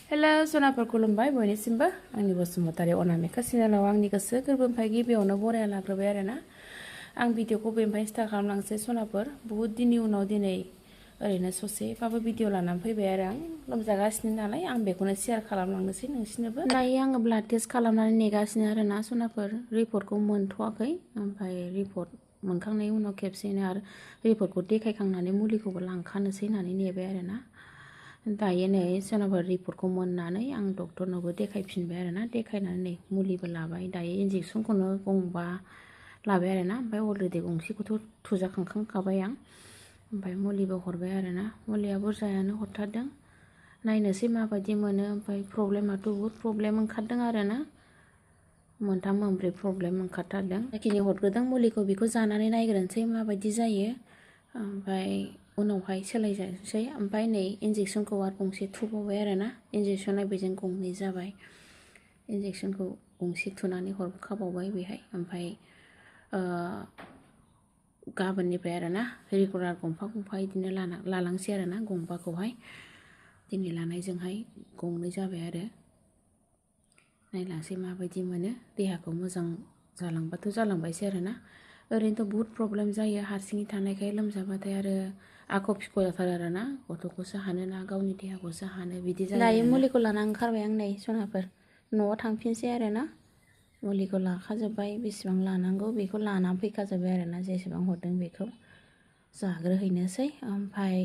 Hello सनाफोर खुलुमबाय बयनिसिमबो आंनि बसुमतारी अनामिका चेनेलाव आंनि गोसो गोरबोनिफ्राय गिबियावनो बरायना लाग्रोबाय आरोना आं भिडिअखौ बेनिफ्राय स्टार्ट खालामलांसै सनाफोर बहुत दिननि उनाव दिनै ओरैनो ससेबाबो भिडिअ लानानै फैबाय आरो आं लोमजागासिनो नालाय आं बेखौनो शेयार खालामलांनोसै नोंसिनोबो। दायो आङो ब्लाड टेस्ट खालामनानै नेगासिनो आरोना सनाफोर रिपर्टखौ मोनथ'वाखै ओमफ्राय रिपर्ट मोनखांनायनि उनाव खेबसेनो आरो रिपर्टखौ देखायखांनानै मुलिखौबो लांखानोसै होननानै नेबाय आरोना। दायो नै सनाफोर रिपर्टखौ मोननानै आं डक्टरनोबो देखायफिनबाय आरोना देखायनानै नै मुलिबो लाबाय दायो इन्जेक्सनखौनो गंबा लाबाय आरोना ओमफ्राय अलरेडि गंसेखौथ' थुजाखांखाबाय आं ओमफ्राय मुलिबो हरबाय आरोना मुलिया बुरजायानो हरथारदों नायनोसै माबायदि मोनो ओमफ्राय प्रब्लेमाथ' बहुद प्रब्लेम ओंखारदों आरोना मोनथाम मोनब्रै प्रब्लेम ओंखारथारदों जाखिनि हरग्रोदों मुलिखौ बेखौ जानानै नायग्रोनोसै माबायदि जायो ओमफ्राय उनावहाय सोलायजानोसै ओमफ्राय नै इन्जेक्सनखौ आरो गंसे थुबावबाय आरोना इन्जेक्सना बेजों गंनै जाबाय इन्जेक्सनखौ गंसे थुनानै हरखाबावबाय बेहाय ओमफ्राय गाबोननिफ्राय आरोना रेगुलार गंफा बिदिनो लालांसै आरोना गंबाखौहाय दिनै लानायजोंहाय गंनै जाबाय आरो नायलांसै माबायदि मोनो देहाखौ मोजां जालांबाथ' जालांबायसै आरोना ओरैनोथ' बहुद प्रब्लेम जायो हारसिङै थानायखाय लोमजाबाथाय आरो आख' फिख' जाथारो आरोना गथ'खौसो हानो ना गावनि देहाखौसो हानो बिदि जायो। दायो मुलिखौ लाना ओंखारबाय आं नै सनाफोर न'आव थांफिनसै आरोना मुलिखौ लाखाजोब्बाय बेसेबां लानांगौ बेखौ लानानै फैखाजोब्बाय आरोना जेसेबां हरदों बेखौ जाग्रोहैनोसै ओमफ्राय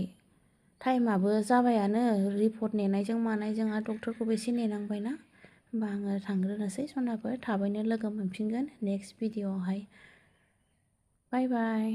टाइमाबो जाबायानो रिपर्ट नेनायजों मानायजों आरो डक्टरखौबो एसे नेनांबायना होमबा आङो थांग्रोनोसै सनाफोर थाबैनो लोगो मोनफिनगोन नेक्स्ट भिडिअआवहाय बाय बाय।